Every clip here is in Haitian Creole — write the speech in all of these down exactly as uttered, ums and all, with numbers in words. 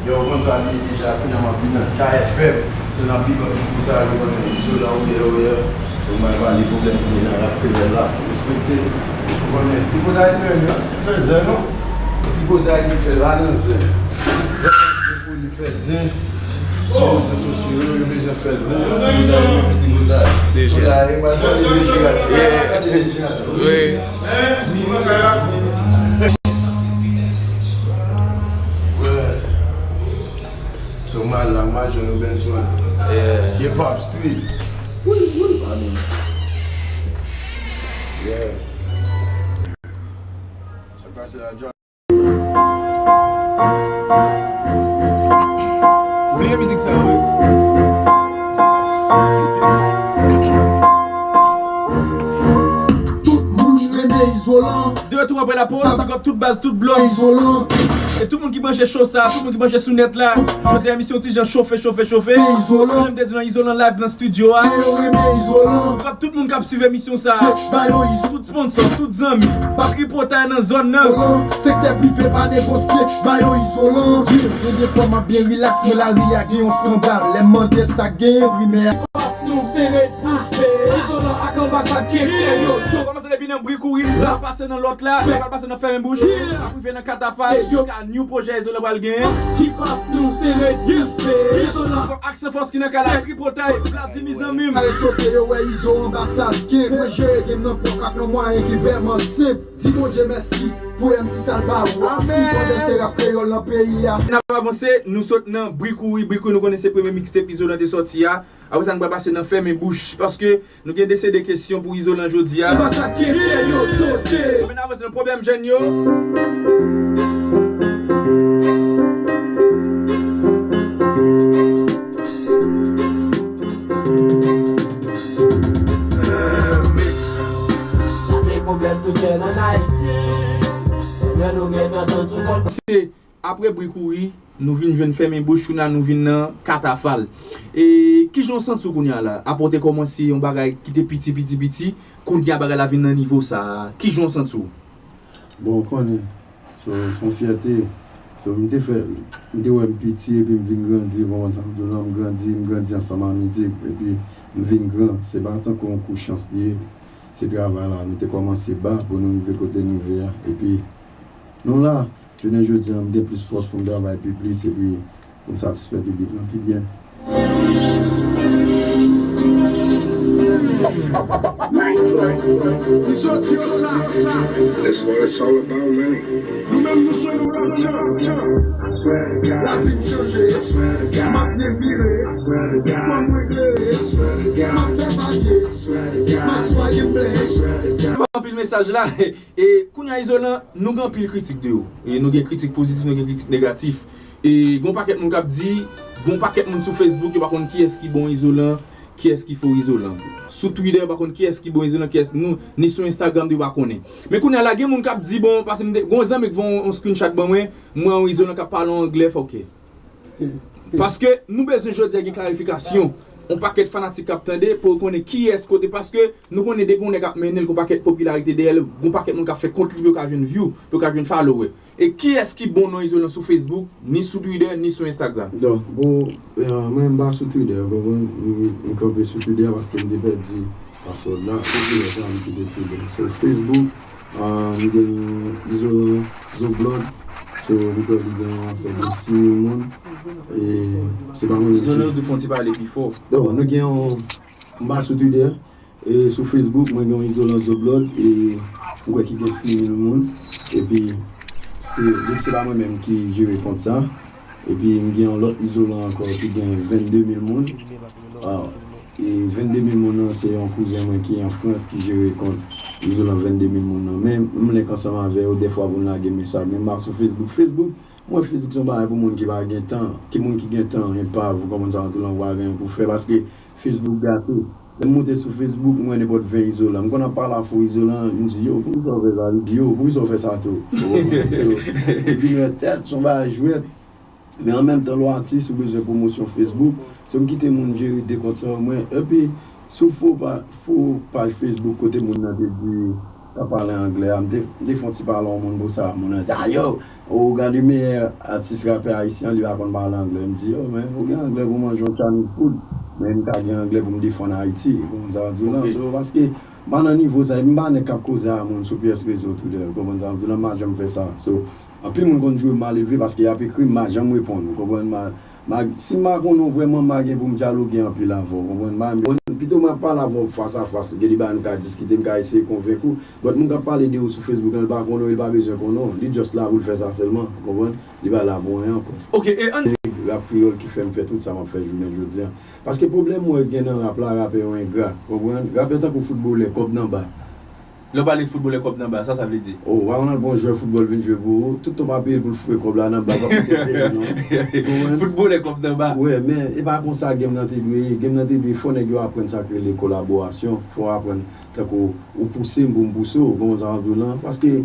Yo, konn sa li ye deja, kounye a m ap vin nan Sky F M. So, n ap big up tout bout a yo, konnen Izolan, oyè, oyè. Yo, m al pale pwoblèm ki gen nan rap kreyòl la. Respekte. Ou konnen, ti botay li menm, yo, fè zen, non? Ti botay li fè la nan zen. Fè zen. Sou rezo sosyo yo, yo bezwen fè zen. Ti botay li, ti botay. Deja. Kounye a, yo, m al salye Deji la. Salye Deji la. Wi. So, m al la, m al jwenn Robinson. Yeah. Hip Hop Street. Wi, wi, I mean. Yeah. Sa pase la, John. Bliye mizik sa yo, wi. Tout moun renmen Izolan. De retour après la pause, big up tout baz, tout blòk. Izolan. E tout moun ki branche cho sa, tout moun ki branche sou nèt la. Jodi a emisyon ti jan chofe, chofe, chofe. Izolan. Jan m te di nan Izolan live nan studio a. Yo renmen Izolan. Big up tout moun k ap swiv emisyon sa. Ba yo Izolan. Tout sponsor, tout zanmi, pa tripotay nan zòn nan. Izolan, sektè prive pa negosye. Ba yo Izolan. Gen de fwa m ap byen rilaks, men lari a gen yon eskandal. Lè m mande sa k genyen, rimè a. Nou se red bouch be. Izolan ak anbasad kenbe yo. So, kòmanse depi nan bri kouri, la pase nan lòt la, la pral pase nan fèmen bouch, ap rive nan katafal, jiska new pwojè Izolan pral genyen. Hip Hop nou se red bouch be. Izolan. Ak San Fòs ki nan kay la, tripotay, Vladimir zanmi m. Ale sote yo wè Izo anbasad kenbe. Mwen jere game nan pwòp ak yon mwayen ki vrèman senp. Di Bondye mèsi pou M C sa l ba ou a. Amen. Pi fò dèyè se rap kreyòl nan peyi a. N ap avanse, nou sot nan bri kouri, bri kouri nou konnen se premye mixtape Izolan te sòti a. Apre sa, nou pral pase nan fèmen bouch, paske nou gen de seri de kesyon pou Izolan jodi a. Anbasad kenbe yo sote. Ann avanse nan pwoblèm jèn yo. Sa se pwoblèm tout jèn ann Ayiti. Lè nou gentan tann sou kont. Se apre bri kouri, nou vin jwenn fèmen bouch, kounye a nou vin nan katafal. E kijan w santi w kounye a la? Apre w te kòmanse yon bagay ki te piti, piti, piti, kounye a bagay la vin nan nivo sa a. Kijan w santi w? Bon, w konnen, so, se yon fyète. So, m te fè, m te wè m piti epi m vin grandi, w konprann sa m di w lan, m grandi, m grandi ansanm a mizik, epi m vin gran. Se pa tankou yon kou chans li ye. Se travay la, nou te kòmanse ba pou nou rive kote nou rive a. Epi, nou la, jounen jodi a, m gen plis fòs pou m travay pi plis, epi pou m satisfè piblik lan pi byen. Li soti yo sa. That's what it's all about, money. Nou menm nou se yon lòt jan. Lavi m chanje. M ap byen vire. Kò m regle. M ap fè bagay. M ap swaye m plè. Anpil mesaj la. E kounye a Izolan, nou gen anpil kritik de ou. E nou gen kritik pozitif, nou gen kritik negatif. E gon pakèt moun k ap di, gon pakèt moun sou Facebook, yo pa konn kiyès ki bon Izolan, kiyès ki fo Izolan. Sou Twitter, yo pa konn kiyès ki bon Izolan, kiyès nou, ni sou Instagram, yo pa konnen. Men kounye a la, gen moun k ap di, bon, paske m te, gon zanmi k voye yon screenshot ban mwen, m wè yon Izolan k ap pale yon anglè fòkè. Paske nou bezwen jodi a gen klarifikasyon. Yon pakèt fanatik k ap tande pou yo konnen kiyès kote, paske nou konnen depi yon nèg ap mennen l, gon pakèt popilarite dèyè l, gon pakèt moun k ap fè kont li pou yo ka jwenn view, pou yo ka jwenn follower. E kiyès ki bon non Izolan sou Facebook, ni sou Twitter, ni sou Instagram? Donk, bon, e, mwen m pa sou Twitter, w konprann? M, m kanpe sou Twitter paske m te pèdi password la, epi lè sa a m kite Twitter. So, Facebook, ah, m gen Izolan Zoblòd, so, m kwè li gen afè de sis mil moun. E se pa mwen menm ki. Izolan, ou di fè yon ti pale pi fò. Donk, nou gen yon, m pa sou Twitter, e sou Facebook, mwen gen yon Izolan Zoblòd, e m kwè ki gen sis mil moun. Epi, se, depi se pa mwen menm ki jere kont sa. Epi, m gen yon lòt Izolan ankò ki gen vennde mil moun. Ah, e vennde mil moun nan, se yon kouzen mwen ki an Frans ki jere kont Izolan vennde mil moun nan. Men, m link ansanm avè yo dèfwa pou n lage mesaj. Men m pa sou Facebook. Facebook, mwen, Facebook se yon bagay pou moun ki pa gen tan. Ki moun ki gen tan, epav, ou konprann sa, antou lan, ou pa gen anyen pou fè, paske Facebook gate. Lè m moute sou Facebook, m wè nenpòt ven Izolan. M konn ap pale a fo Izolan, m di, yo, poukisa w fè sa? Li di, yo, poukisa w fè sa tou? Ou konprann? So, epi m wè tèt, se yon bagay jwèt. Men an menm tan, lè w atis, ou bezwen pwomosyon Facebook. So, m kite moun jere de kont sa yo. Mwen, epi, sou fo pa-, fo paj Facebook kote moun nan te di, Ka pale anglè a, m te, m te fè yon ti pale yon moun pou sa, moun nan di, "Ah, yo, ou gade meyè atis rapè ayisyen, li pa konn pale anglè." M di, "Yo, men, ou gen anglè pou manje yon Chinese food, men m ka gen anglè pou m defann Ayiti." Ou konprann sa m di w lan? So, paske m pa nan nivo sa, epi m pa nèg k ap koze a moun sou pyès rezo toudè. Ou konprann sa m di w lan? M pa janm fè sa. So, anpil moun konn joure m mal elve paske y ap ekri m, m pa janm reponn. Ou konprann? M pa, m pa, si m pa konnen w vrèman, m pa gen pou m dyaloge anpil avè w. Ou konprann? M pa, pito m ap pale avè w fas a fas, gen de bagay nou ka diskite, m ka eseye konvenk ou. But moun k ap pale de ou sou Facebook lan, li pa konnen w, li pa bezwen konnen w. Li just la pou l fè sa sèlman, ou konprann? Li pa la pou anyen ankò. Ok, e ann. Rap kreyòl ki fè m fè tout sa m ap fè jounen jodi a. Paske pwoblèm mwen gen nan rap la, rapè yo engra, ou konprann? Rapè tankou foutbolè, kòb nan ba. Lè w pale foutbolè kòb nan ba, sa sa vle di? Oh, w a konn al pran yon jwè foutbòl vin jwe pou ou, tout tan w pa peye l pou l foure kòb la nan ba, w p ap mete peye non. Ou konprann? Foutbolè kòb nan ba. Wè, men e pa konsa game nan te dwe ye. Game nan te dwe fò nèg yo aprann sa k rele kolaborasyon, fò w aprann tankou ou pouse m pou m pouse w, ou konprann sa m ap di w lan? Paske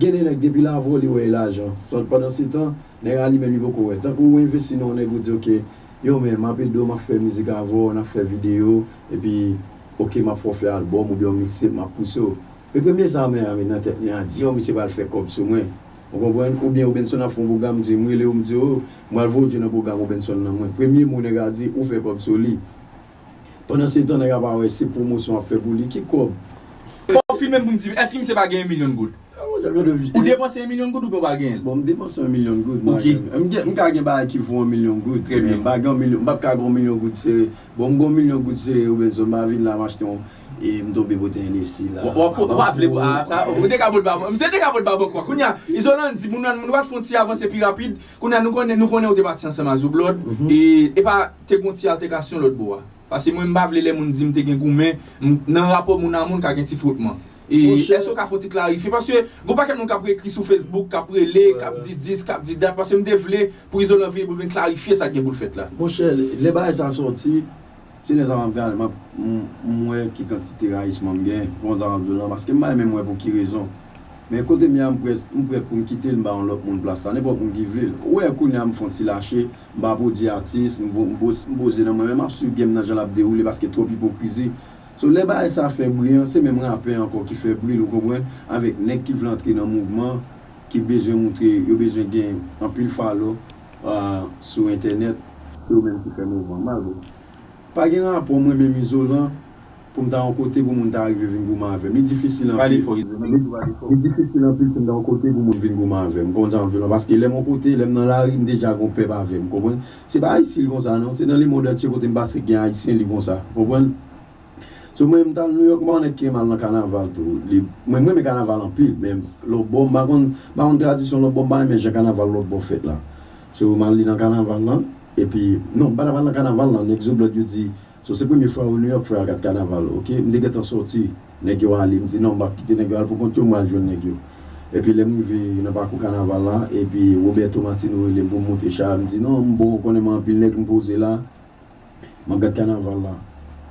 gen de nèg depi l avè w li wè e lajan. Pandansetan, nèg la li menm li poko wè. Tankou ou envesti nan yon nèg ou di, "Ok, yo men, m ap ede w, m ap fè mizik avè w, n ap fè videyo, epi, ok, m ap fè w fè albòm oubyen yon mixtape, m ap pouse w." Men premye sa mwen a met nan tèt mwen a, di, "Yo, misye pral fè kòb sou mwen." Ou konprann? Oubyen Obenson ap fè yon pwogram, m di, m rele w, m di, "Oh, m pral voye w nan pwogram Obenson nan mwen." Premye mo nèg a di, "Ou fè kòb sou li." Pandansetan, nèg la pa wè se pwomosyon w ap fè pou li. Ki kòb? Fò w filme m pou m di, èske misye pa gen yon milyon goud? Ah, mon chè, gade vi-, Ou depanse yon milyon goud oubyen w pa genyen l? Bon, m depanse yon milyon goud, m pa Ok. gen, m gen, m ka gen bagay ki vo yon milyon goud, Trè men byen. m pa gen yon milyon, m p ap ka gen yon milyon goud sere. Bon, m gen yon milyon goud sere, Obenson, m pa vin la, m achte yon, e m tonbe pote Hennessy la. W, w, w pa vle, ah, sa, ou te ka pot ba mwen. Misye te ka pot ba mwen kwa. Kounye a, Izolan di, moun, moun, nou pral fè yon ti avanse pi rapid. Kounye a, nou konnen, nou konnen ou te pati ansanm a Zoublòd. Mhm. E, e pa te gon ti altèkasyon lòt bò a. Paske mwen, m pa vle lè moun di m te gen goumen, m, nan rapò moun a moun ka gen ti fwotman. E, Monchè. Èske w ka fè yon ti klarifye? Paske gon pakèt moun k ap ekri sou Facebook, k ap rele, k ap Wè. di dis, k ap di dat. Paske m te vle pou Izolan vini pou l vin klarifye sa k gen pou l fèt la. Monchè, lè bagay sa sòti, se lè sa m ap gade, m ap, m, m wè ki kantite rayisman m gen, ou konprann sa m ap di w lan, paske m pa menm wè pou ki rezon. Men kote m ye a, m prè, m prè pou m kite l, m ba yon lòt moun plas la, nenpòt moun ki vle l. Ou wè kounye a m fè yon ti lache, m pa pwodui atis, m po-, m poz-, m poze nan mwen menm, m ap swiv game nan jan l ap dewoule paske twòp ipokrizi. So, lè bagay sa fè bri an, se menm rapè ankò ki fè bri l, ou konprann, avèk nèg ki vle antre nan mouvman, ki bezwen moutre, yo bezwen gen anpil follow, ah, sou entènèt, se yo menm ki fè mouvman. Malgre pa gen rapò mwen menm Izolan, pou m ta yon kote pou moun ta rive vin goumen avè m. Li difisil anpil. Pale fò, Izolan. Li difisil anpil si m ta yon kote pou moun vin goumen avè m. Ou konprann sa m ap di w lan? Paske lè m yon kote, lè m nan lari, m deja gon pèp avè m, konprann? Se pa Ayiti li konsa non, se nan lemonn antye kote m pase gen Ayisyen li konsa, konprann? So mwen, m t al Nouyòk, m pa yon nèg ki renmen al nan kanaval tou. Li, mwen, m renmen kanaval anpil, men lòt bò, m pa konn, m pa konn tradisyon lòt bò, m pa renmen jan kanaval lòt bò fèt la. So, m al li nan kanaval lan, epi, non, m pa t ap al nan kanaval lan, nèg Zoblòd yo di, so, se premye fwa yo Nouyòk, fò y al gad kanaval, oke? M te gentan sòti, nèg yo ale, m di, non, m p ap kite nèg yo al pou kont yo, m al jwenn nèg yo. Epi lè m rive nan pakou kanaval la, epi Roberto Martino rele m pou m monte cha, m di, non, m bon, ou konnen m anpil nèg, m poze la. M ap gad kanaval la.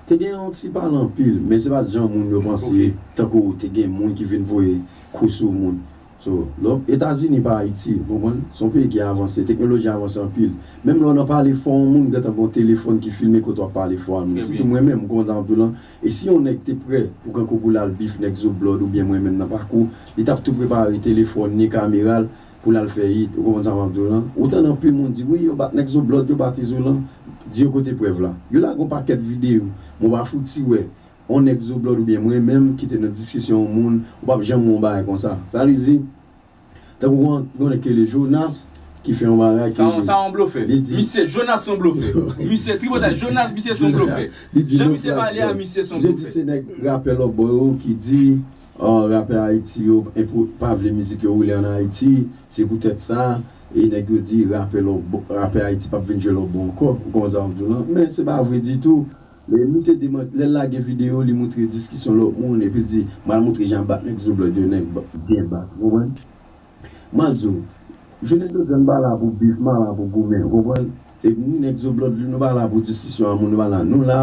Te gen yon ti pale anpil, men se pa t jan moun yo panse, Ok. tankou te gen moun ki vin voye kou sou moun. So, lò, Etazini pa Ayiti, ou konprann? Se yon peyi ki avanse, teknoloji avanse anpil. Menm lè w nan pale fò yon moun, gentan gen yon telefòn ki filme kote w ap pale fò a moun. Trè Sitou byen. mwen menm, ou konprann sa m ap di w lan. E si yon nèg te prè pou kankou pou l al bif nèg Zoblòd oubyen mwen menm nan pakou, li t ap tou prepare telefòn ni kamera l, pou l al fè it, ou konprann sa m ap di w lan? Ou tande anpil moun di, wi, yo bat nèg Zoblòd, yo bat Izolan, di yo kote prèv la. Yo lage yon pakèt videyo, men w pa fouti wè yon nèg Zoblòd oubyen mwen menm ki te nan diskisyon yon moun, ou p ap janm wè yon bagay konsa. Sa vle di, tankou yon, yon nèg ki rele Jonas, ki fè yon bagay ki Sa yon, sa yon blofè. li di Misye Jonas se yon blofè. Misye tripotay Jonas, misye se yon blofè. Li di Jan misye pale a, misye se yon Misye di blofè. se nèg rapè lòt bò yo ki di, ah, rapè Ayiti yo enpo-, pa vle mizik yo woule ann Ayiti, se poutèt sa, e nèg yo di rapè lòt bò, rapè Ayiti p ap vin jwe lòt bò ankò, ou konprann sa m ap di w lan, men se pa vre ditou. Men li te deman-, lè l lage videyo, li moutre diskisyon lòt moun, epi l di, m al moutre jan y ap bat nèg Zoblòd yo, nèg ba-, byen bat, ou konprann? M al di w, jounen jodi a, nou pa la pou bif, nou pa la pou goumen, ou konprann? E ni nèg Zoblòd, nou pa la pou diskisyon a moun, nou pa la. Nou la,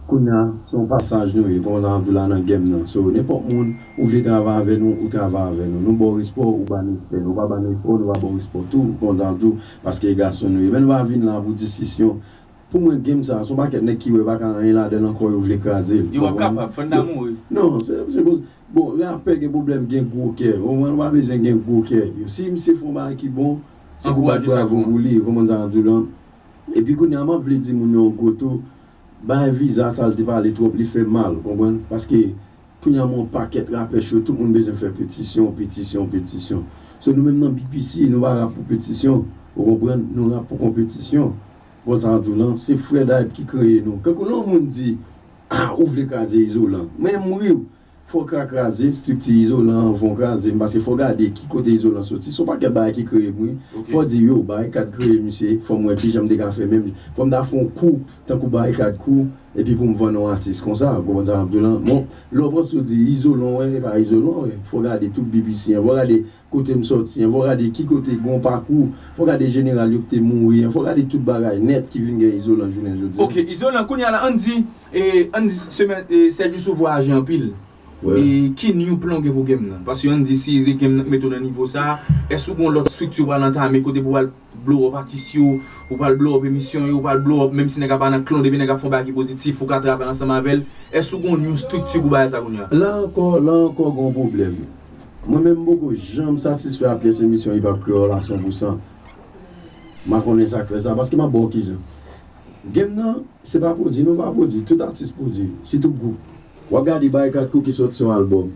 kounye a, se yon pasaj nou ye, ou konprann sa m ap di w la nan game nan. So, nenpòt moun, ou vle travay avè nou, ou travay avè nou. Nou ba w respè, ou ba nou respè. Nou pa ba nou respè, nou pa ba w respè tou, ou konprann sa m ap di w, paske e gason nou ye. Men nou pa vin la pou diskisyon. Pou mwen, game sa, se yon pakèt nèg ki wè pa ka anyen ladan l ankò, yo vle kraze l. Yo ap kapab, fò n ta mouri. Non, se, se koz, bon, rapè gen pwoblèm, gen gwo kè. Ou konprann, ou pa bezwen gen gwo kè. Yo, si misye fè yon bagay ki bon, se pou bat bravo pou li, ou konprann sa m ap di w lan. Epi kounye a, m ap vle di moun yo ankò tou, bay viza sa l te pale twòp, li fè mal, ou konprann? Paske kounye a, men yon pakèt rapè cho, tout moun bezwen fè petisyon, petisyon, petisyon. So, nou menm nan B B C, nou pa rap pou petisyon, ou konprann? Nou rap pou konpetisyon. Bon, sa m ap di w lan, se Fred Hype ki kreye nou. Kankou lè yon moun di, ah, ou vle kraze Izolan. Mwen, m ri w. Fò w ka kraze estrikti Izolan anvan w kraze m, paske fò w gade ki kote Izolan soti. Se yon pakèt bagay ki kreye m, wi. Fò w di, yo, Barikad kreye misye, fò m wè kijan m te ka fè menm. Fò m ta fè yon kou, tankou Barikad kou, epi pou m vann yon atis konsa, ou konprann sa m ap di w lan? Bon, lè w panse w di Izolan, w wè, e pa Izolan, w wè. Fò w gade tout B B C an, fò w gade kote m sòti an, fò w gade ki kote gen yon pakou, fò w gade jeneral yo ki te mouri an, fò w gade tout bagay nèt ki vin gen Izolan jounen jodi a. Ok, Izolan, kounye a la, ann di, e, ann di semèn, e, Sèjis ou vwayaje anpil. E ki new plan w gen pou game nan? Paske ann di si se game nan k mete w nan nivo sa, èske w gen yon lòt estrikti w pral antame kote pou w al blow up atis yo, ou pral blow up emisyon yo, ou pral blow up, menm si nèg la pa nan klon, depi nèg la fè yon bagay ki pozitif, ou ka travay ansanm avè l. Èske w gen yon new estrikti pou bagay sa kounye a? La ankò, la ankò gen yon pwoblèm. Mwen menm m poko janm satisfè a pyès emisyon Hip Hop Kreyòl a san pou san. M pa konnen sa k fè sa, paske m ap ba w kijan. Game nan, se pa pwodui, nou pa pwodui, tout atis pwodui, sitou gwoup. W ap gade Barikad Crew ki sòti yon albòm.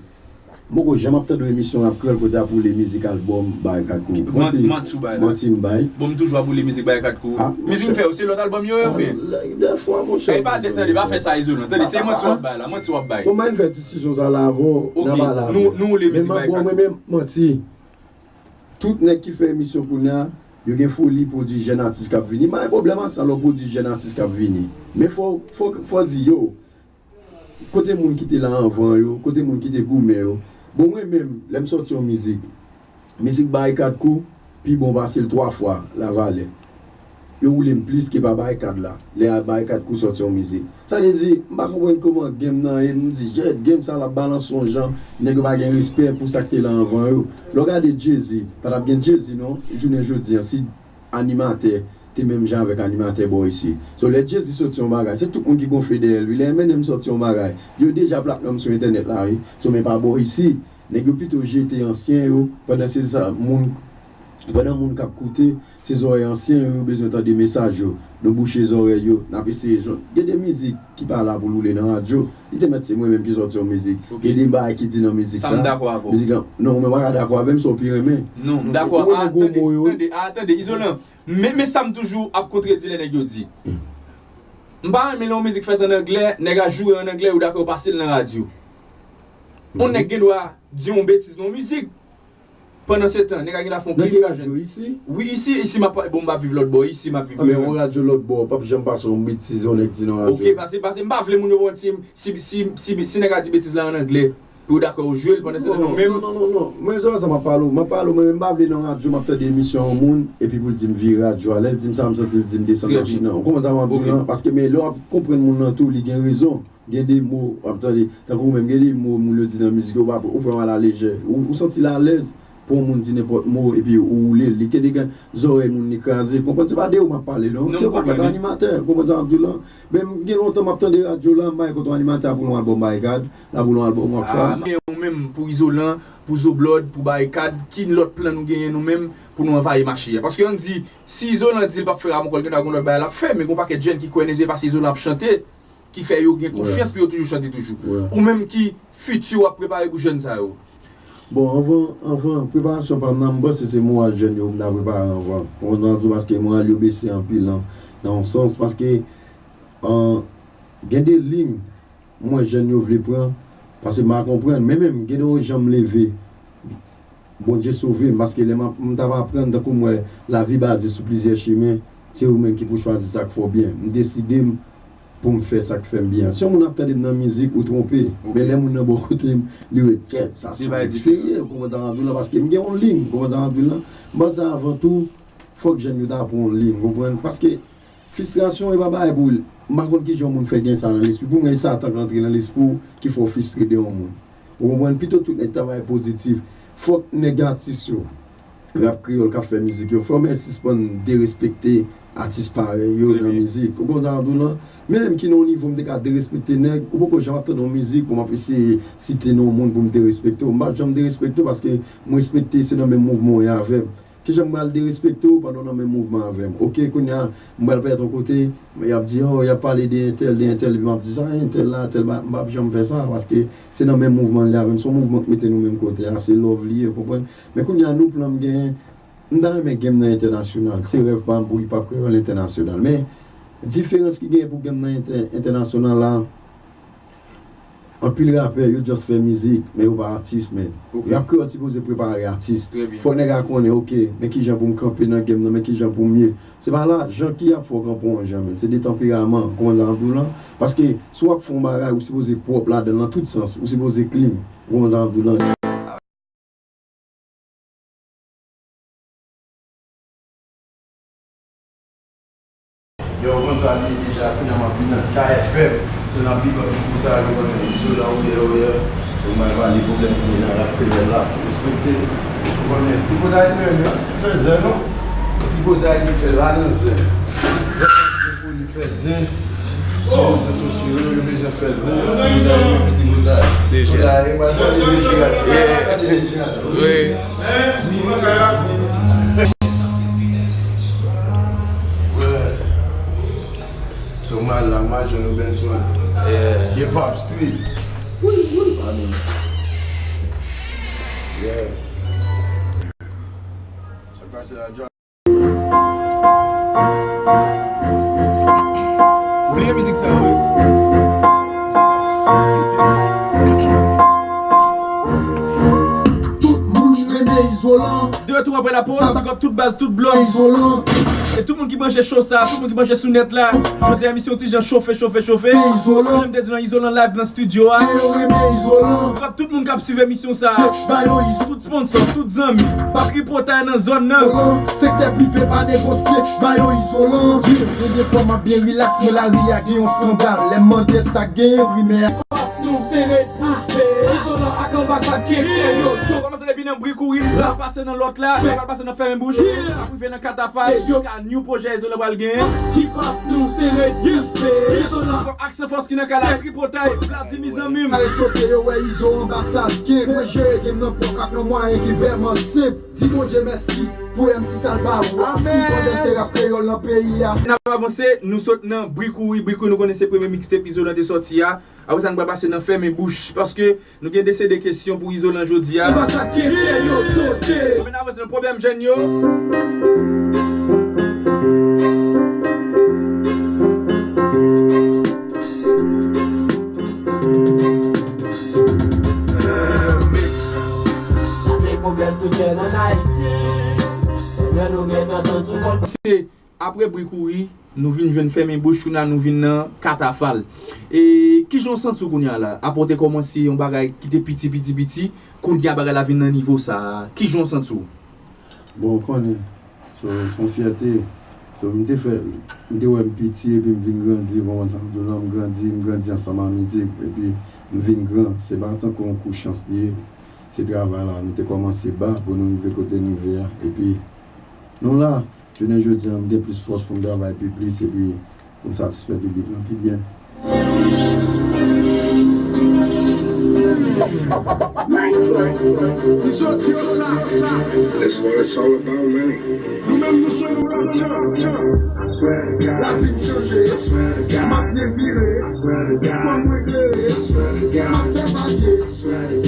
M poko janm ap tande yon emisyon Rap Kreyòl kote y ap woule mizik albòm Barikad Crew. Manti, manti w bay la. Manti m bay. Bon, m toujou ap woule mizik Barikad Crew. Mizik m fè yo, se lòt albòm yo ye oubyen? Dèfwa, monchè. E pa tande, pa fè sa Izolan. Tande, se manti w ap bay la, manti w ap bay. Bon, m al fè disizyon sa la avè w, n a pale avè w. Nou woule mizik Barikad Crew. Men m ap ba w mwen menm manti. Tout nèg ki fè emisyon kounye a, yo gen foli pwodui jèn atis k ap vini. M pa gen pwoblèm ak sa, lè w pwodui jèn atis k ap vini. Men fò, fò, fò di yo, kote moun ki te la anvan yo, kote moun ki te goumen yo. Bon, mwen menm, lè m sòti yon mizik, mizik Barikad Crew pi bon pase l twa fwa la valè. Yo woule m plis ke pa Barikad la, lè a Barikad Crew sòti yon mizik. Sa vle di, m pa konprann kòman game nan ye, m di, yeah, game sa l ap balanse yon jan, nèg yo pa gen respè pou sa k te la anvan yo. Lè w gade Jay-Z, pa t ap gen Jay-Z non, jounen jodi a, si animatè te menm jan avèk animatè bò isi. So, lè Jay-Z sòti yon bagay, se tout moun ki gonfle dèyè l, wi. Lè Eminem sòti yon bagay, yo deja platnòm sou entènèt la, wi. So, men pa bò isi, nèg yo pito jete ansyen yo, pandan se sa, moun, pandan moun k ap koute, se zòrèy ansyen yo, yo bezwen tande mesaj yo. Nou bouche zòrèy yo, n ap eseye jwenn. Gen de mizik ki pa la pou l woule nan radyo. Li te mèt se mwen menm ki sòti yon mizik. Gen de bagay ki di nan mizik sa. Sa m dakò avè w. Mizik lan, non, mwen pa ka dakò avè m, sa w pi renmen. Non, m dakò. Ou renmen gwo mo yo. Tande, a, tande, Izolan. Men, men sa m toujou ap kontredi lè nèg yo di. M pa renmen lè yon mizik fèt an anglè, nèg a joure an anglè, yo dakò yo pase l nan radyo. Yon nèg gen dwa di yon betiz nan yon mizik. Pandan se tan, nèg a gen dwa fè yon kri. Nan ki radyo isi? Wi, isi, isi m ap, bon, m pa viv lòt bò, isi m ap viv. Men yon radyo lòt bò p ap janm pase yon betiz yon nèg di nan radyo. Ok, pase, pase, m pa vle moun yo pran ti, si, si, si, si nèg a di betiz la an anglè, pou yo dakò yo jwe l, pandan se tan nou menm. Non, non, non, non. Mwen, se pa sa m ap pale w. M ap pale w, mwen menm m pa vle nan radyo, m ap tande emisyon yon moun, epi pou l di m vire radyo a. Lè l di m sa, m santi l di m desann machin nan. Ou konprann sa m ap di w lan? Paske, men lè w ap konprann moun nan tou, li gen rezon. Gen de mo, w ap tande, tankou ou menm, gen de mo moun yo di nan mizik yo, ou pa, ou pran yo alalejè. Ou, ou santi l alèz pou yon moun di nenpòt mo, epi ou woule l. Li gen de gen zòrèy moun li kraze. Konprann, se pa de ou m ap pale, non. Non, m konprann. Yon pakèt animatè, ou konprann sa m ap di w lan? Men m gen lontan m ap tande radyo la, m pa gen kote yon animatè ap woule yon albòm Barikad, l ap woule yon albòm Rockfam. Ah, men ou menm, pou Izolan, pou Zoblòd, pou Barikad, ki lòt plan nou genyen nou menm pou nou anvayi mache a? Paske ann di, si Izolan di l p ap fè Ramon Kòl, gen dwa gen lòt bagay l ap fè, men gen yon pakèt jèn ki kwè nan Izolan paske Izolan ap chante. Ki fè yo gen konfyans pou yo toujou chante toujou. Ou menm ki fiti w ap prepare pou jèn sa yo? Bon, anvan, anvan, preparasyon pa m nan, m panse se moral jèn yo pou m ta prepare anvan. Ou konprann sa m ap di w, paske moral yo bese anpil nan, nan yon sans, paske, an, gen de liy m wè jèn yo vle pran, paske m pa konprann. Men menm, gen de yon jan m leve, Bondye sove m, paske lè m ap, m t ap aprann, tankou m wè lavi baze sou plizyè chimen, se ou menm ki pou chwazi sa k fè w byen. M deside m pou m fè sa k fè m byen. Si yon moun ap tande m nan mizik, ou twonpe. Men lè moun nan bò kote m, li wè kèt, sa se yon nèg serye, ou konprann sa m ap di w lan, paske m gen yon liy, ou konprann sa m ap di w lan. M panse avan tou, fòk jèn yo ta pran yon liy, ou konprann? Paske Fristrasyon e pa bagay pou, m pa konn kijan yon moun fè gen sa nan lespri. Pou mwen, e Satan k antre nan lespri w ki fè w fristre de yon moun. Ou konprann? Pito tout nèg travay pozitif. Fòk nèg atis yo, rap kreyòl k ap fè mizik yo, fò men sispann derespekte atis parèy yo nan mizik. Ou konprann sa m ap di w lan? Men menm ki nan yon nivo m te ka derespekte nèg, ou poko janm ap tande yon mizik pou m ap eseye site non yon moun pou m derespekte w. M p ap janm derespekte w paske m respekte se nan menm mouvman w ye avè m. Kijan m pral derespekte w pandan w nan menm mouvman avè m? Oke, kounye a, m pral parèt yon kote, y ap di, oh, y ap pale de entèl, de entèl, epi m ap di, sa entèl la, entèl la, m p ap janm fè sa, paske se nan menm mouvman l ye avè m, se yon mouvman k mete nou menm kote a, se love li ye, w konprann? Men kounye a, nou plan m genyen, m ta renmen gen m nan entènasyonal, se rèv pa m pou hip hop kreyòl entènasyonal, men diferans ki genyen pou gen m nan entè-, entènasyonal la, anpil rapè, yo just fè mizik, men yo pa atis, men. Rap kreyòl sipoze prepare atis. Fòk nèg la konnen, oke, men kijan pou m kanpe nan game nan, men kijan pou m ye. Se pa lajan ki ap fè w kanpe yon jan, men. Se de tanperaman, w konprann sa m ap di w lan? Paske si w ap fè yon bagay, ou sipoze pwòp ladan l nan tout sans, ou sipoze clean, w konprann sa m ap di w lan? Yo, w konn sa li ye deja, kounye a m ap vin nan Sky F M. So, n ap big up tout bout a yo, konnen Izolan, oye, oye. Yo, m al pale pwoblèm ki gen nan rap kreyòl la. Respekte. Ou konnen, Ti Botay li menm, yo fè zen, non? Ti Botay li fè la nan zen. Li fè zen. Sou rezo sosyo yo, yo bezwen fè zen. Ti Botay li, Ti Botay. Deja. Kounye a, yo pral salye Deji Radyo. Yo pral salye Deji Radyo. Wi. So mal la, mal jwenn Robinson. Yeah. Hip hop street. Wi, wi, pa menm. Yeah. Sa k pase la, John? Bliye mizik sa yo, wi. Tout moun renmen Izolan. De tou apre la pause, big up tout baz, tout blòd. Izolan. E tout moun ki branche cho sa, tout moun ki branche sou nèt la. Jodi a emisyon ti jan chofe, chofe, chofe. Izolan. Jan m te di nan Izolan live nan studio a. Yo renmen Izolan. Big up tout moun k ap swiv emisyon sa. Ba yo Izolan. Tout sponsor, tout zanmi. Pa tripotay nan zòn nan. Sektè prive pa negosye. Ba yo Izolan. Gen de fwa m ap byen rilaks, men lari a gen yon eskandal. Lè m mande sa k genyen, rimè a. Nou se red bouch be. Izolan ak anbasad kenbe yo. So, kòmanse depi nan bri kouri, la pase nan lòt la, sa pral pase nan fèmen bouch, ap rive nan katafal, jiska new pwojè Izolan pral genyen. Hip hop nou se red bouch be. Izolan. Aksan Fòs ki nan kay la, tripotay, Vladimir zanmi m. Ale sote yo wè Izo anbasad, kenbe mwen jere game nan pwòp ak nan mwayen ki vrèman senp. Di Bondye mèsi pou M C sa l ba ou a. Amen. Ki fondese rap kreyòl nan peyi a. N ap avanse, nou sot nan bri kouri, bri kouri nou konnen se premye mixtape Izolan te sòti a. Apre sa, nou pral pase nan fèmen bouch, paske nou gen de seri de kesyon pou Izolan jodi a. Anbasad kenbe yo sote. Ann avanse nan pwoblèm jèn yo. Sa se pwoblèm tout jèn ann Ayiti. Lè nou gentan tann sou kòl. Se apre bri kouri, nou vin jwenn fèmen bouch, kounye a nou vin nan katafal. E kijan w santi w kounye a la? Apre w te kòmanse yon bagay ki te piti, piti, piti, kounye a bagay la vin nan nivo sa a. Kijan w santi w? Bon, w konnen, so, se yon fyète. So, m te fè, m te wè m piti epi m vin grandi, w konprann sa m di w lan, m grandi, m grandi ansanm a mizik, epi m vin gran. Se pa tankou yon kou chans li ye. Se travay la, nou te kòmanse ba pou nou rive kote n rive a. Epi, nou la. Jounen jodi a, m gen plis fòs pou m travay pi plis epi pou m satisfè piblik lan pi byen. It's what it's all about, money. Nou menm nou sou nou tchan. Lavi m chanje. M ap byen vire. Kòb mwen klere. M ap fè papye.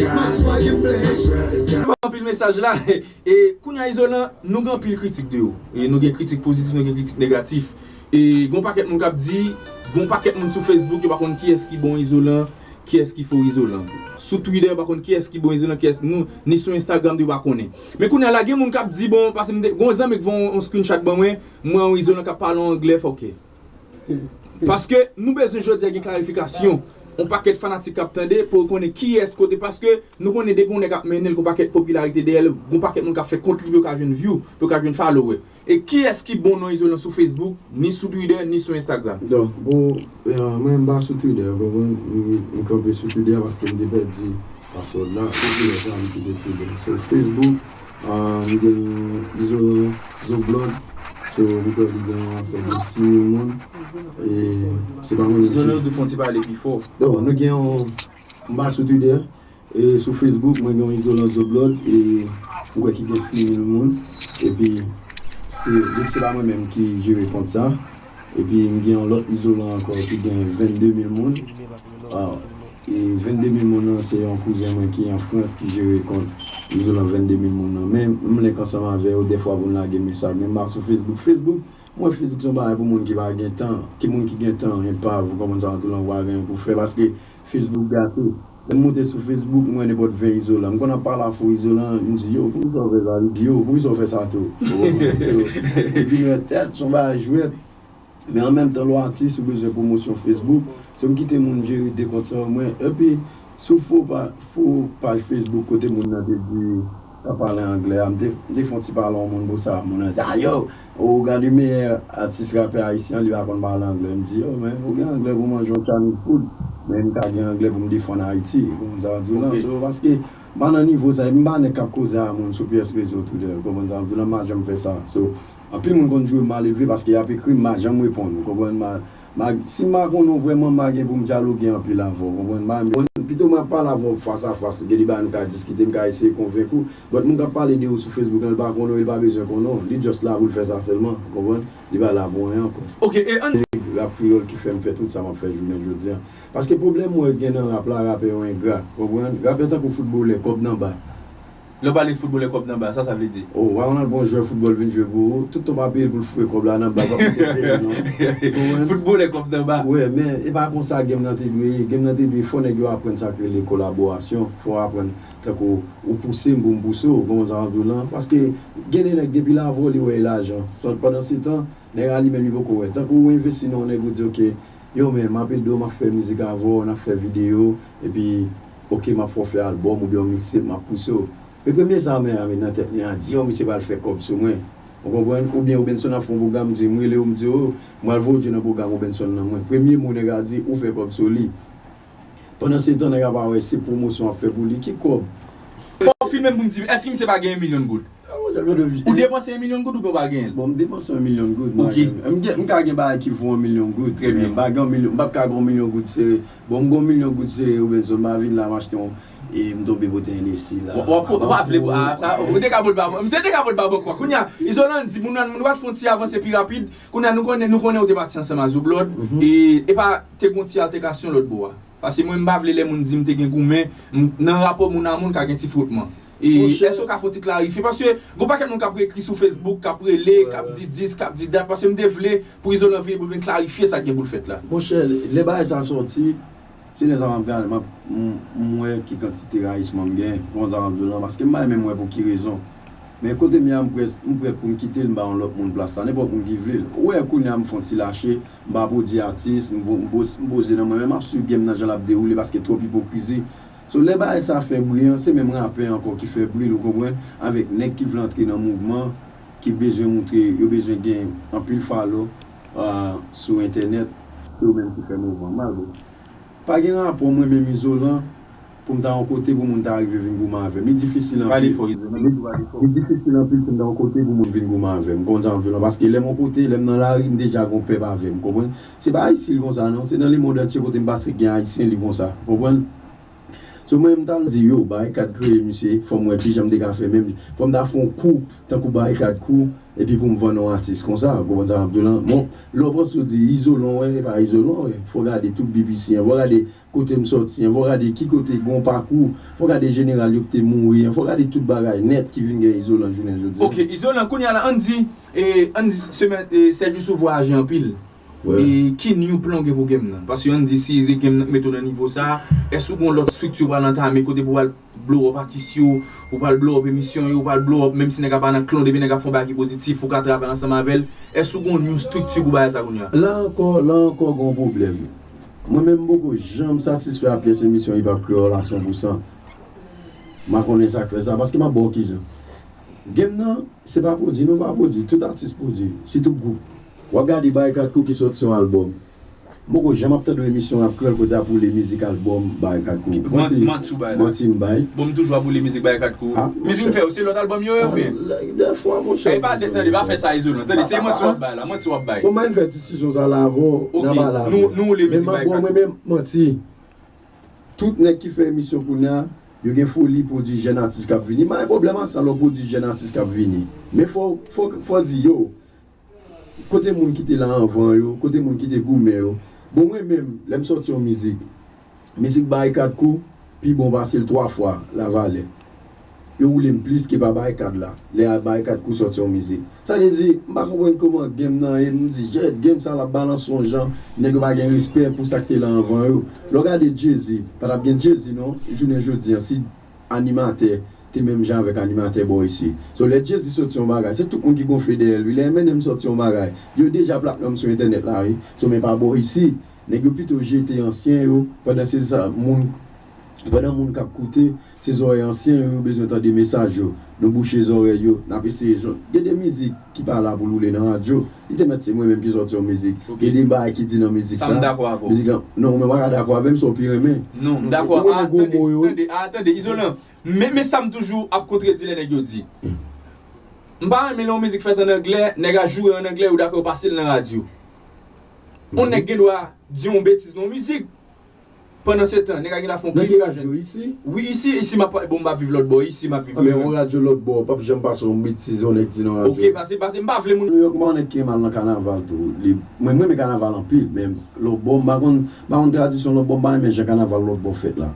M ap swaye m plen. Anpil mesaj la. E kounye a Izolan, nou gen anpil kritik de ou. E nou gen kritik pozitif, nou gen kritik negatif. E gen yon pakèt moun k ap di, gen yon pakèt moun sou Facebook, yo pa konn kiyès ki bon Izolan, kiyès ki fo Izolan. Sou Twitter, yo pa konn kiyès ki bon Izolan, kiyès nou, ni sou Instagram tou, yo pa konnen. Men kounye a la, gen moun k ap di, bon, paske m te, gen yon zanmi ki voye yon, yon screenshot ban mwen, m wè yon Izolan k ap pale yon anglè fòkè. Paske nou bezwen jodi a gen klarifikasyon. On pakèt fanatik k ap tande pou yo konnen kiyès kote, paske nou konnen depi yon nèg ap mennen l, gon pakèt popilarite dèyè l, gon pakèt moun k ap fè kont li pou yo ka jwenn view, pou yo ka jwenn follower. E kiyès ki bon non Izolan sou Facebook, ni sou Twitter, ni sou Instagram? Donk, bon, e, mwen m pa sou Twitter, w konprann? M, m kanpe sou Twitter paske m te pèdi password la, se Twitter sa m kite Twitter. So, Facebook, a, m gen Izolan Zoblòd. Yo, li kwè li gen yon afè de sis mil moun. E se pa mwen menm ki... Izolan, ou di fè yon ti pale pi fò. Yo, nou gen yon, m pa sou Twitter. E sou Facebook, mwen gen yon Izolan Zoblòd, e m kwè ki gen sis mil moun. Epi, se, se pa mwen menm ki jere kont sa. Epi, m gen yon lòt Izolan ankò ki gen vennde mil moun. Ah, e vennde mil moun nan, se yon kouzen mwen ki an Frans ki jere kont Izolan vennde mil moun nan. Men, m link ansanm avè yo dèfwa pou n lage mesaj. Men, m pa sou Facebook. Facebook, mwen, Facebook se yon bagay pou moun ki pa gen tan. Ki moun ki gen tan, epav, ou konprann sa, tout lan ou pa gen pou fè. Paske Facebook gate. Lè m monte sou Facebook, m wè nenpòt ven Izolan. M konn ap pale afè Izolan, m di, yo, poukisa w fè sa? Li di, yo, poukisa w fè sa tou? Ou konprann? So, epi m wè tèt, se yon bagay jwèt. Men an menm tan, lè w atis, ou bezwen pwomosyon Facebook. So, m kite moun jere de kont sa yo, mwen. Epi, sou fo pa, fo paj Facebook kote moun nan te di, pa pale anglè a, m te, m te fè yon ti pale yon moun pou sa. Moun nan di, a yo, ou gade meyè atis rapè ayisyen an, li pa konn pale anglè. M di, yo, men, ou gen anglè pou manje yon Chinese food, men m ka gen anglè pou m defann Ayiti. Ou konprann sa m di w lan? Ok. So, paske, m pa nan nivo sa, epi m pa nèg k ap koze a moun sou pyès rezo tou dèyè. Ou konprann sa m di w lan? M pa janm fè sa. So, anpil moun konn jwe m malelve paske y ap ekri m, m pa janm reponn. Ou konprann? M pa, m pa, si m pa konnen w vrèman, m pa gen pou m dyaloge anpil avè w. Ou konprann? M pa, pito m ap pale avè w fas a fas, gen de bagay nou ka diskite, m ka eseye konvenk ou. But moun k ap pale de ou sou Facebook lan, li pa konnen w, li pa bezwen konnen w. Li just la pou l fè sa sèlman, ou konprann? Li pa la pou anyen ankò. Ok, e ann... Rap kreyòl ki fè m fè tout sa m ap fè jounen jodi a. Paske pwoblèm mwen gen nan rap la, rapè yo engra, ou konprann? Rapè tankou foutbolè, kòb nan ba. Lè w pale foutbolè, kòb nan ba, sa sa vle di? Oh, w a wè yon bon jwè foutbòl vin jwe pou ou, tout tan w pa peye l pou l foure kòb la nan ba, w p ap mete peye l non. Ou konprann? Foutbolè, kòb nan ba. Wi, men e pa konsa game nan te dwe ye. Game nan te dwe, fò nèg yo aprann sa k rele kolaborasyon. Fò w aprann, tankou ou pouse m pou m pouse w, ou konprann sa m ap di w lan? Paske gen de nèg depi l avè w li wè e lajan. Pandansetan, nèg la li menm li poko wè. Tankou ou envesti nan yon nèg, ou di, ok, yo, men m ap ede w, m ap fè mizik avè w, n ap fè videyo, epi, ok, m ap fè w fè albòm oubyen yon mixtape, m ap pouse w. Men premye sa nèg la met nan tèt nèg la, di, yo, misye pral fè kòb sou mwen. Ou konprann? Oubyen Obenson ap fè yon pwogram, m di, m rele w, m di, o, m pral voye w nan pwogram Obenson nan mwen. Premye mo nèg la di, ou fè kòb sou li. Pandansetan, nèg la pa wè se pwomosyon w ap fè pou li. Ki kòb? Fò w filme m pou m di, èske misye pa gen yon milyon goud? Ou depanse yon milyon goud oubyen w pa genyen l? Bon, m depanse yon milyon goud. Ok. M gen, m ka gen bagay ki vo yon milyon goud. Trè byen. M pa gen yon milyon, m p ap ka gen yon milyon goud sere. Bon, m gen yon milyon goud sere, Obenson, m pa vin la, m achte yon, e m tonbe pote Hennessy la. W ap, w ap vle, a, sa, ou te ka pot ba mwen. Misye te ka pot ba mwen kwa. Kounye a, Izolan di, moun nan, nou pral fè yon ti avanse pi rapid. Kounye a, nou konnen, nou konnen ou te pati ansanm a Zoblòd. E, e pa, te gen yon ti altèkasyon lòt bò a. Paske mwen, m pa vle lè moun di m te gen goumen, m, nan rapò moun a moun ka gen ti frotman. E, èske w ka fè yon ti klarifye? Paske gon pakèt moun k ap ekri sou Facebook, k ap rele, k ap di dis, k ap di dat, paske m te vle pou Izolan vini pou l vin klarifye sa k gen pou l fèt la. Monchè, lè bagay sa sòti, se lè sa m ap gade, m ap, m, m wè ki kantite rayisman m gen, ou konprann sa m ap di w lan, paske m pa menm wè pou ki rezon. Men kote m ye a, m près, m prèt pou m kite l, m ba yon lòt moun plas la, nenpòt moun ki vle l. Ou wè, kounye a, m fè yon ti lache, m pa pwodui atis, m po-, m poz-, m poze nan mwen, men m ap swiv game nan jan l ap dewoule, paske twòp ipokrizi. So, lè bagay sa fè bri an, se menm rapè ankò ki fè bri l, ou konprann, avèk nèg ki vle antre nan mouvman, ki bezwen moutre, yo bezwen gen anpil follow, ah, sou entènèt, se yo menm ki fè mouvman. Malgre pa gen rapò mwen menm Izolan pou m ta yon kote pou moun ta rive vin goumen avè m. Li difisil anpil. Pale fò, Izolan. Li difisil anpil si m ta yon kote pou moun vin goumen avè m. Ou konprann sa m ap di w lan? Paske lè m yon kote, lè m nan lari, m deja gon pèp avè m. Ou konprann? Se pa isit konsa non. Se nan lemonn antye kote m pase k gen ayisyen, li konsa. Ou konprann? So mwen, m t al di yo, Barikad kreye misye, fò m wè kijan m te ka fè menm. Fò m ta fè yon kou, tankou Barikad kou, epi pou m vann yon atis konsa, ou konprann sa m ap di w lan? Bon, lè w panse w di Izolan, wè, e pa Izolan, wè. Fò w gade tout B B C an, fò w gade kote m sòti an, fò w gade ki kote gen yon pakou, fò w gade jeneral yo ki te mouri an, fò w gade tout bagay nèt ki vin gen Izolan jounen jodi a. Ok, Izolan, kounye a la, ann di, e, ann di semèn, e, sèt jou sou vwayaje anpil. Wi. E ki new plan w gen pou game nan? Paske ann di si se game nan k mete w nan nivo sa, èske w gen yon lòt estrikti w pral antame kote pou w al blow up atis yo, ou pral blow up emisyon yo, ou pral blow up, menm si nèg la pa nan klan w, depi nèg la fè yon bagay ki pozitif, ou ka travay ansanm avè l. Èske w gen yon new estrikti pou bagay sa kounye a? La ankò, la ankò gen yon pwoblèm. Mwen menm m poko janm satisfè a pyès emisyon Hip Hop Kreyòl a san pou san. M pa konnen sa k fè sa, paske m ap ba w kijan. Game nan, se pa pwodui, nou pa pwodui, tout atis pwodui, sitou gwoup. W ap gade Barikad Crew ki sòti yon albòm. M poko janm ap tande yon emisyon rap kreyòl kote ap woule mizik albòm Barikat Crew. Manti, manti ou bay la. Manti m bay. Bon, m toujou ap woule mizik Barikat Crew. Ah, mizik m fè yo, se lòt albòm yo ye oubyen? Dèfwa, monchè. E pa tande, pa fè sa Izolan. Tande, se manti w ap bay la, manti w ap bay. Bon, m al fè ti disisyon sa la avè w, n a pale apre. Nou, nou woule mizik Barikat Crew. Men m ap ba w mwen menm manti. Tout nèg ki fè emisyon kounya, yo gen foli pwodui jèn atis k ap vini. M pa gen pwoblèm ak sa lè w pwodui jèn atis k ap vini. Men fò, fò, fò di yo, kote moun ki te la anvan yo, kote moun ki te goumen yo. Bon, mwen menm, lè m sòti yon mizik, mizik Barikat Crew pi bon pase l twa fwa la valè. Yo woule m plis ke pa Barikat la. Lè a Barikat Crew sòti yon mizik. Sa vle di, m pa konprann kòman game nan ye, m di, jèt, game sa l ap balanse yon jan, nèg yo pa gen respè pou sa k te la anvan yo. Lè w gade Jay-Z, pa t ap gen Jay-Z non, jounen jodi a, si animatè te menm jan avèk animatè bò isi. So, lè Jay-Z sòti yon bagay, se tout moun ki gonfle dèyè l, wi. Lè Eminem sòti yon bagay, yo deja platnòm sou entènèt la, wi. So, men pa bò isi, nèg yo pito jete ansyen yo, pandan se sa, moun, pandan moun k ap koute, se zòrèy ansyen yo, yo bezwen tande mesaj yo. Nou bouche zòrèy yo, n ap eseye jwenn. Gen de mizik ki pa la pou l woule nan radyo. Li te mèt se mwen menm ki sòti yon mizik. Gen de bagay ki di nan mizik sa. Sa m dakò avè w. Mizik lan, non, mwen pa ka dakò avè m, sa w pi renmen. Non, m dakò. Ou renmen gwo mo yo. Tande, a, tande, Izolan. Men, men sa m toujou ap kontredi lè nèg yo di. M pa renmen lè yon mizik fèt an anglè, nèg a joure an anglè, yo dakò yo pase l nan radyo. Yon nèg gen dwa di yon betiz nan yon mizik. Pandan se tan, nèg a gen afon. Nan ki radyo isi? Wi, isi, isi m ap, bon, m ap viv lòt bò, isi m ap viv. Anben, yon radyo lòt bò, p ap janm pase yon betiz yon nèg di nan radyo. Ok, pase, pase, m pa vle moun. Nouyòk, m pa yon nèg ki renmen al nan kanaval tou. Li, mwen, mwen renmen kanaval anpil, men lòt bò, m pa konn, m pa konn tradisyon lòt bò, m pa renmen jan kanaval lòt bò fèt la.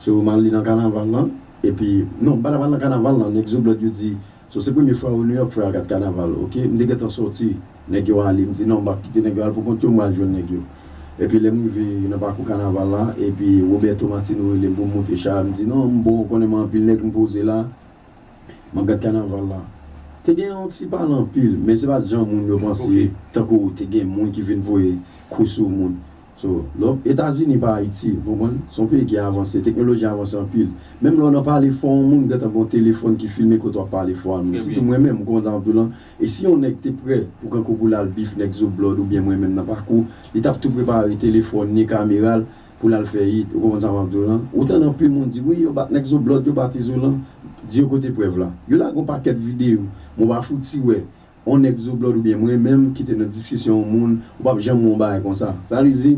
So, m al li nan kanaval lan, epi, non, m pa t ap al nan kanaval lan, nèg Zo Blood yo di, So, se premye fwa yo Nouyòk fè al gad kanaval, ok? M te gentan sòti, nèg yo ale, m di non, m p ap kite nèg yo al pou kont yo, m al jwenn nèg yo. Epi lè m rive nan pakou kanaval la, epi Roberto Martino rele m pou m moute cha, m di non, m bon, ou konnen m anpil nèg, m poze la, m ap gad kanaval la. Te gen yon ti pale anpil, men se pa t jan moun yo panse, tankou te gen moun ki vin voye kou sou moun. So, lò, Etazini pa Ayiti, ou konprann? Se yon peyi ki avanse, teknoloji avanse anpil. Menm lè w nan pale fò yon moun, gentan gen yon telefòn ki filme kote w ap pale fò a moun. Sitou mwen menm, ou konprann sa m ap di w lan? E si yon nèg te prè pou kankou pou l al bif nèg Zo Blood oubyen mwen menm nan pakou, li t ap tou prepare telefòn ni kamera l pou l al fè hit, ou konprann sa m ap di w lan? Ou tande anpil moun di, wi, yo bat nèg Zo Blood, yo bat Izolan, di yo kote prèv la. Yo lage yon pakèt videyo, men w pa fouti wè yon nèg Zo Blood oubyen mwen menm ki te nan diskisyon yon moun, ou p ap janm wè yon bagay konsa. Sa vle di,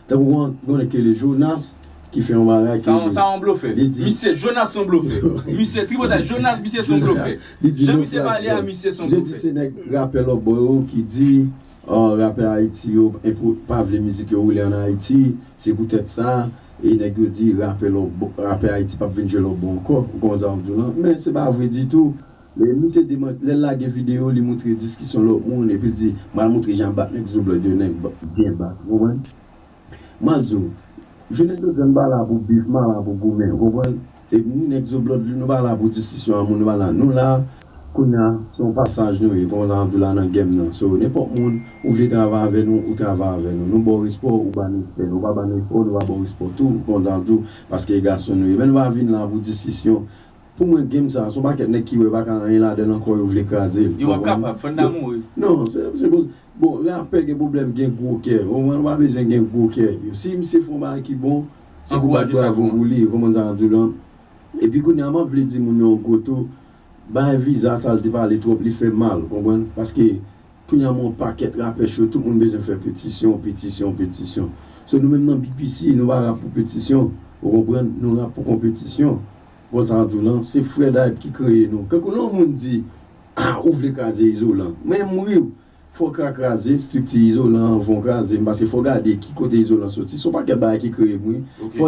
tankou yon, yon nèg ki rele Jonas, ki fè yon bagay ki. Sa yon, sa yon blofè. Li di. Misye, Jonas se yon blofè. Misye, tripotay, Jonas, misye se yon blofè. Li di jan misye pale a, misye se yon blofè. Misye di se nèg rapè lòt bò yo ki di, ah, rapè Ayiti yo enpo-, pa vle mizik yo woule ann Ayiti, se poutèt sa, e nèg yo di rapè lòt bò, rapè Ayiti p ap vin jwe lòt bò ankò, ou konprann sa m ap di w lan? Men se pa vre ditou. Men nou te deman-, lè l lage videyo, li moutre diskisyon lòt moun, epi l di, m al moutre jan bat nèg Zo Blood yo, nèg ba-, byen bat, ou konprann? M al di w, jounen jodi a, m pa la pou bif, m pa la pou goumen, ou konprann? E ni nèg Zo Blood, nou pa la pou diskisyon a moun, nou pa la. Nou la, kounye a, se yon pasaj nou ye, ou konprann sa m ap di w la nan game nan. So, nenpòt moun, ou vle travay avè nou, ou travay avè nou. Nou ba w respè w, ou ba nou respè. Nou pa ba nou respè w, nou pa ba w respè w tou, ou konprann sa m ap di w, paske e gason nou ye. Men nou pa vin la pou diskisyon. Pou mwen, game sa, se yon pakèt nèg ki wè pa ka anyen ladan l ankò, yo vle kraze l. Yo p ap kapab, fò n ta mouri. Non, se, se koz, bon, rapè gen pwoblèm, gen gwo kè. Ou konprann, ou pa bezwen gen gwo kè. Yo, si misye fè yon bagay ki bon, se pou bat bravo pou li, ou konprann sa m ap di w lan? Epi kounye a, m ap vle di moun yo yon gwo tou, bay Viza sa l te pale twòp, li fè mal, ou konprann? Paske Kounye a, men yon pakèt rapè cho, tout moun bezwen fè petisyon, petisyon, petisyon. So, nou menm nan B P C, nou pa rap pou petisyon. Ou konprann? Nou rap pou konpetisyon. Bon, sa m ap di w lan, se Fred Hype ki kreye nou. Kankou lè yon moun di, ah, ou vle kraze Izolan. Men m ri w. Fò w ka kraze estrikti Izolan anvan w kraze m, paske fò w gade ki kote Izolan soti. Se yon pakèt bagay ki kreye m, wi. Fò